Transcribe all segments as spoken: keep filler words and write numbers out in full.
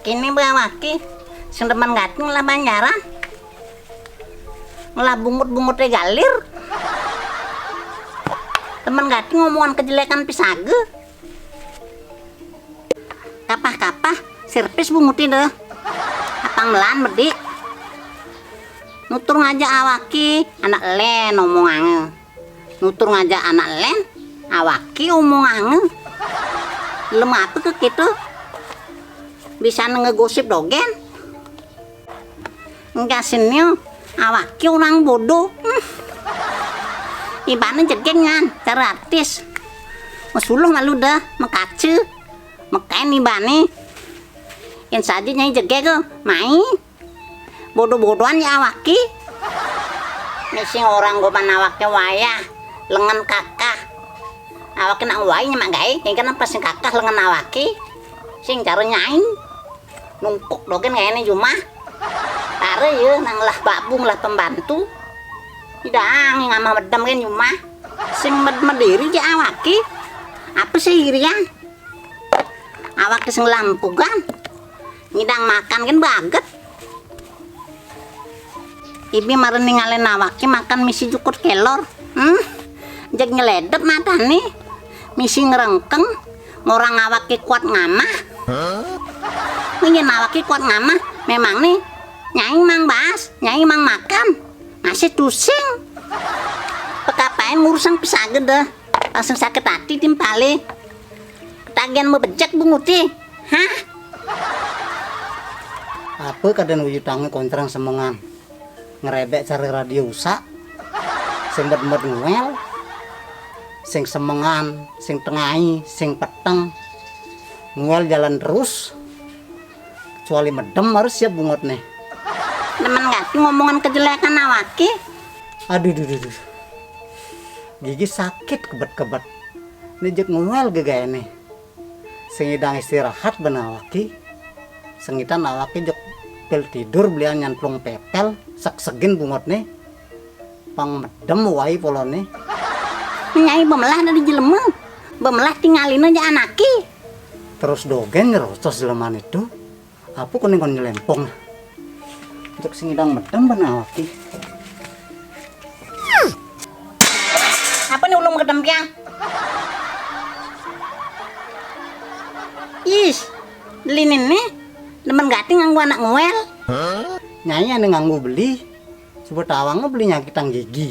Kini bawa ki, sing demen gating lah banjaran. Lah bungut-bungutnya galir. Demen gating ngomongan kejelekan pisaga. Kapah-kapah, servis bunguti deh. Apang melan bedik. Nutur ngajak awaki, anak len omongange. Nutur ngajak anak len, awaki omongange. Lem apa ke gitu? Bisa ngegosip dogen. Enggak senil, awaki orang bodoh. Hmm. Ibane jegeg ngan, cara artis. Mesuluh malu dah, mekace. Mekain ibane. Yang saja nyai jegeg ke, main. Bodoh-bodohan ya awaki. Misi orang goman awake wayah, lengan kakah. Awake nak wayah nyemak gae, yang kena pas sing kakah lengan awaki. Sing cara nyai. Nungkuk dogen kayaknya jumah. Tare ya, nang lah babung lah pembantu. Idang ngamah medem kan jumah. Sing med mediri ja awaki. Apa sih irian? Awaki sing lampugan. Ngidang makan kan baget. Ibi mara ninggalin awaki makan misi jukut kelor. Hmm? Jeg nyeledep matane. Misi ngerengkeng. Ngorang awaki kuat ngamah. Yen awaki kuat ngamah, memang nih nyai mang bahas, nyai mang makan. Masih tusing. Pekapain ngurusang pisage deh. Langsung sakit hati timpale. Ketagihan mau bejek bunguti. Hah? Apa keadaan wujud tangi kontrang semengan? Ngerebek cara radio usak. Sing med-med nguel. Sing semengan, sing tengai, sing peteng. Nguel jalan terus. Kecuali medem harus siap bungut nih. Demen gati ngomongan kejelekan awaki. Aduh, duh, duh, duh. Gigi sakit kebet-kebet. Ini jek nguel gegaya nih. Sing idang istirahat ben awaki. Sing itan awaki jek pil tidur belian nyantlung pepel, segsegin bungut nih. Pang medem wai polone. Nyai bemelah dari jelema. Bemelah tinggalin aja anaki. Terus dogen nyerocos jeleman itu. Apa kuning kon nyelempong. Untuk sing idang medem ben awaki. Apa nih ulung kedem piang? Is, beli nih, demen gati nganggu anak nguel. Nyai ane nganggu beli. Coba tawang beli nyakitang gigi.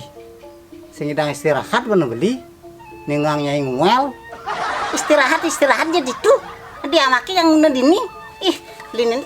Sing idang istirahat ben beli. Ningang nyai nguel. Istirahat, istirahat jadi tuh. Di awaki yang guna dini. Ih, beli nih.